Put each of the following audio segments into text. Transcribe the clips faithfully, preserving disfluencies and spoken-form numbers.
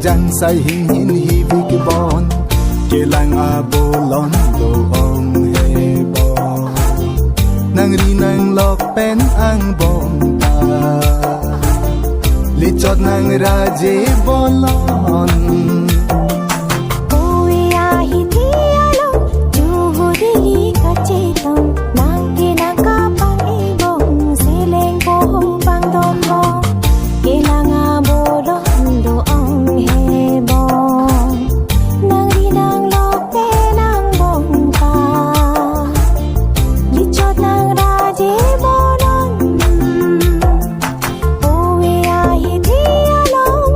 Jangsai hinghin hivik bon, kelang abolon do-ong he bon. Nangri nanglok pen angbong ta, lichot nangraje bolon. Ove ahithi along, chuhudi kachetong, nang ke nang kapang ibong, seleng poho pangdon bong, kelang abolon do-ong he bong. Nangri nanglok pen angbong ta, lichot nangraje bolon. Ove ahithi along.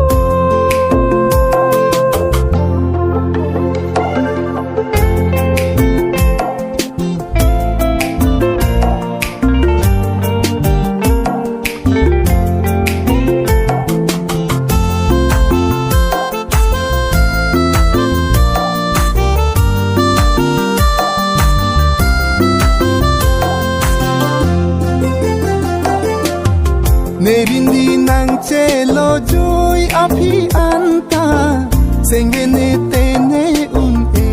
Ne rindi nangchelo joi aphi anta, sengve ne te ne un-e.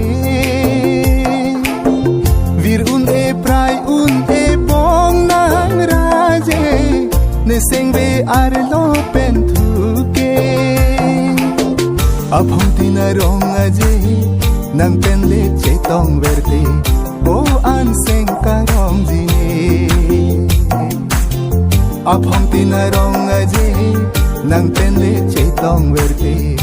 Vir un-e, prai un-e, bong nangraje, ne sengve arlo pen thuke. Aphongtin arong aje, nang pen le chetong verte, bo an seng karong jine. Aphongtin arong aje, nang pen le chetong verte,